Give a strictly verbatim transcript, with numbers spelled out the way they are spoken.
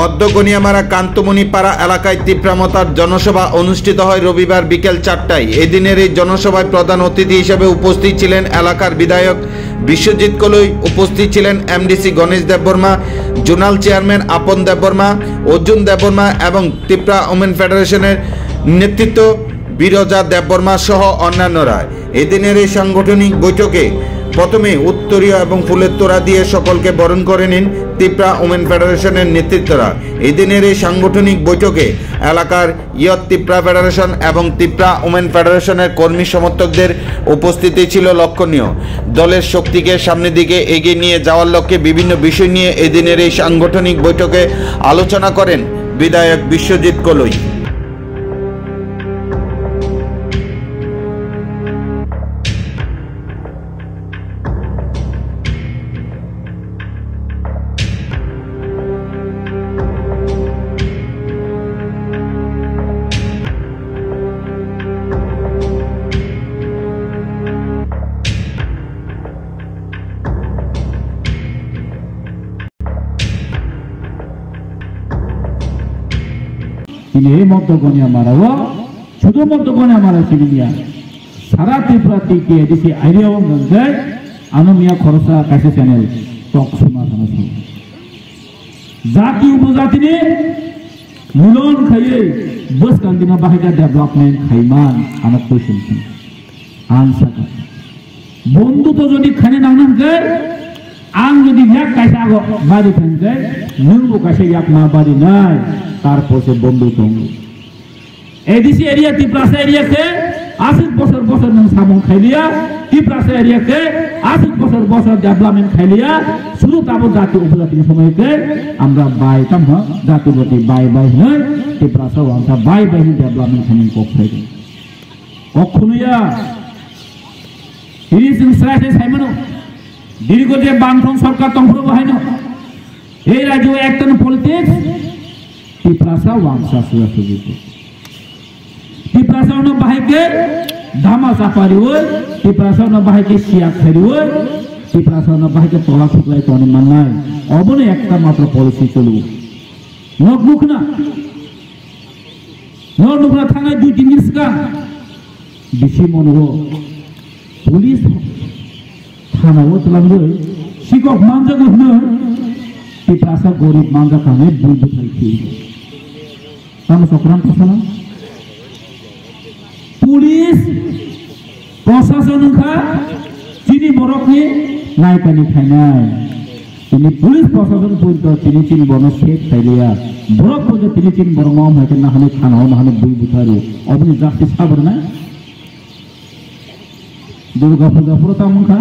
মধ্য গনিয়ামারা কান্তমণি পাড়া এলাকায় তিপ্রা মতার জনসভা অনুষ্ঠিত হয় রবিবার বিকেল চারটায়। এদিনের এই জনসভায় প্রধান অতিথি হিসেবে উপস্থিত ছিলেন এলাকার বিধায়ক বিশ্বজিৎ কলই, উপস্থিত ছিলেন এমডিসি গণেশ দেববর্মা, জোনাল চেয়ারম্যান আপন দেববর্মা, অর্জুন দেববর্মা এবং তিপ্রা উমেন ফেডারেশনের নেতৃত্ব বিরজা দেববর্মা সহ অন্যান্যরা। এদিনের এই সাংগঠনিক বৈঠকে প্রথমে উত্তরীয় এবং ফুলের তোড়া দিয়ে সকলকে বরণ করে নেন তিপ্রা উমেন ফেডারেশনের নেতৃত্বরা। এদিনের এই সাংগঠনিক বৈঠকে এলাকার ইয়ত তিপ্রা ফেডারেশন এবং তিপ্রা উমেন ফেডারেশনের কর্মী সমর্থকদের উপস্থিতি ছিল লক্ষণীয়। দলের শক্তিকে সামনের দিকে এগিয়ে নিয়ে যাওয়ার লক্ষ্যে বিভিন্ন বিষয় নিয়ে এদিনের এই সাংগঠনিক বৈঠকে আলোচনা করেন বিধায়ক বিশ্বজিৎ কলই। Tini ei Moddo Goniamara o, sudu Moddo Goniamara siniya. Sara Tripura T K A D C area o hwnkhe ano miya khorosa kaisa channel tok suma sana song. Jati upojatini milon khaiwi bwskang dima bahai khe development khaiman ano question khe. Ang sakha. Bondhu to jodi khaina nangna hwnkhe, ang jodi yak kaisa ago bari thangkhe, nwng bo kaisa yak ma bari nai, tar porse bondhu tongo. A D C area, Tiprasa area khe aswk bosor bosor nwng samung khailiya, Tiprasa area khe aswk bosor bosor development khailiya, suru tabo jati upojati ni somoi khe amra bai tamo jati boti bai bai hwnwi Tiprasa wangsa bai bai hwnwi development khaimani kok sai. Kok khuluya. Ini chwng srai se saimano. Dirgo je bangthong sorkar tongphuru bahaino. Ei rajyo ekta no politics. Tiprasa wangsa suya suji. Tiprasa no bahai ke dama sapari oi. Tiprasa no bahai ke siya khari oi. Tiprasa no bahai ke tola thuklai toni mannai. Obono ekta matro policy cholu. Nok nukna. Nok nukna thangai dui tin din swkang. Bisi mono police thana o twlangwi sikok manjak hwno Tiprasa gorib manjak kami bui bwthai khi. Tamo sokran thasala. Police Prosason wngkha chini borokni naikani khainai. Tini police prosason poito tini chini borokno save khailiya. Borok poito tini chini borokno omo hai khe nahani thana o nahani bui bwthai rw. Oboni justice sabrwnai. Durga puja phuru tamo wngkha.